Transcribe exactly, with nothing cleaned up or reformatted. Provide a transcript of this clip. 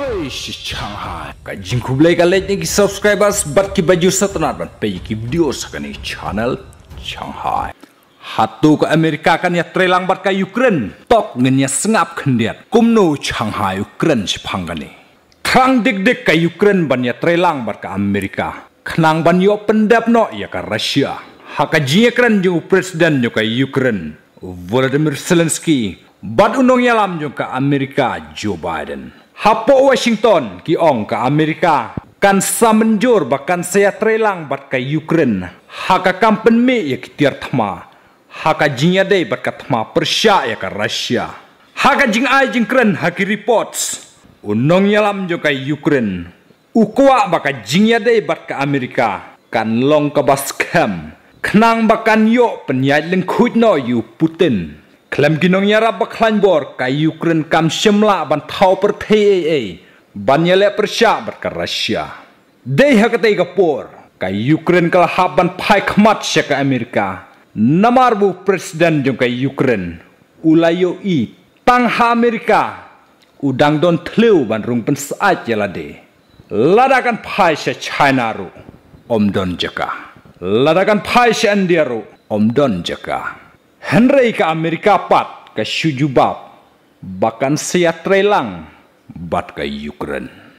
Oi, shi Shanghai. Ka jingkhublei ka leit na ki subscribers bad ki ba ju sngewtynnat ban peit ki video sha kane channel Shanghai. Hato ka Amerika kan ïatreilang bad ka Ukraine? Tok ngin ïa sngap khyndiat kumno Shanghai u kren shaphang kane. Thrang dik dik ka Ukraine ban ïatreilang bad ka Amerika khnang ban ïoh pyndep noh ïa ka Russia. Ha ka jingïakren jong u President jong ka Ukraine, u Volodymyr Zelensky, bad u nongïalam jong ka Amerika, Joe Biden, hapoh Washington, ki ong ka Amerika kan sa mynjur ba kan sa ïatreilang bad ka Ukraine ha ka kam pynmih ïa ki tiar thma ha ka jingïadei bad ka thma pyrshah ïa ka Russia. Ha ka jingai jingkren ha ki reports, u nongïalam jong ka Ukraine u kwah ba ka jingïadei bad ka Amerika kan long kaba skhem khnang ba kan ïoh pynïaid lyngkhuid noh ïa u Putin. Khlem ki nongïarap ba khlaiñ bor, ka Ukraine kam shym lah ban thaw pyrthei ei ei ban ïaleh pyrshah bad ka Russia. Dei ha katei ka por ka Ukraine ka la hap ban phai khmat sha ka Amerika, namar ba u President jong ka Ukraine u la ïohi tang ha Amerika u dang don thliew ban rung pynsyaid ïa lade. Lada kan phai sha China ruh, ym don jaka. Lada kan phai sha India ruh, ym don jaka. Hynrei ka Amerika pat ka shu jubab ba kan sa ïatreilang bad ka Ukraine.